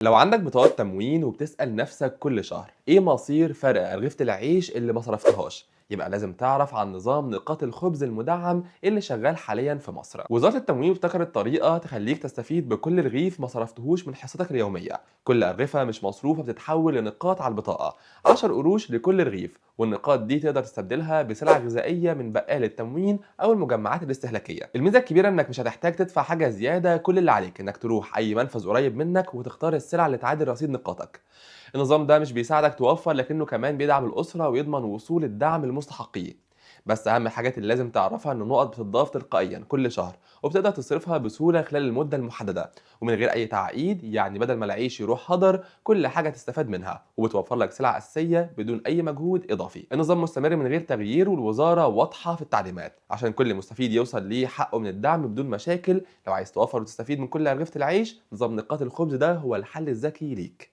لو عندك بطاقة تموين وبتسأل نفسك كل شهر ايه مصير فرق رغيفة العيش اللي ما صرفتهاش، يبقى لازم تعرف عن نظام نقاط الخبز المدعم اللي شغال حاليا في مصر. وزارة التموين ابتكرت طريقة تخليك تستفيد بكل رغيف ما صرفتهوش من حصتك اليومية. كل أرغفة مش مصروفة بتتحول لنقاط على البطاقة، 10 قروش لكل رغيف، والنقاط دي تقدر تستبدلها بسلع غذائية من بقال التموين أو المجمعات الاستهلاكية. الميزة الكبيرة إنك مش هتحتاج تدفع حاجة زيادة، كل اللي عليك إنك تروح أي منفذ قريب منك وتختار السلع اللي تعادل رصيد نقاطك. النظام ده مش بيساعدك توفر، لكنه كمان بيدعم الأسرة ويضمن وصول الدعم للمستحقين. بس أهم الحاجات اللي لازم تعرفها إن النقط بتتضاف تلقائيا كل شهر، وبتقدر تصرفها بسهولة خلال المدة المحددة ومن غير أي تعقيد. يعني بدل ما العيش يروح هدر، كل حاجة تستفاد منها وبتوفر لك سلع أساسية بدون أي مجهود إضافي. النظام مستمر من غير تغيير، والوزارة واضحة في التعليمات عشان كل مستفيد يوصل ليه حقه من الدعم بدون مشاكل. لو عايز توفر وتستفيد من كل رغيفة العيش، نظام نقاط الخبز ده هو الحل الذكي ليك.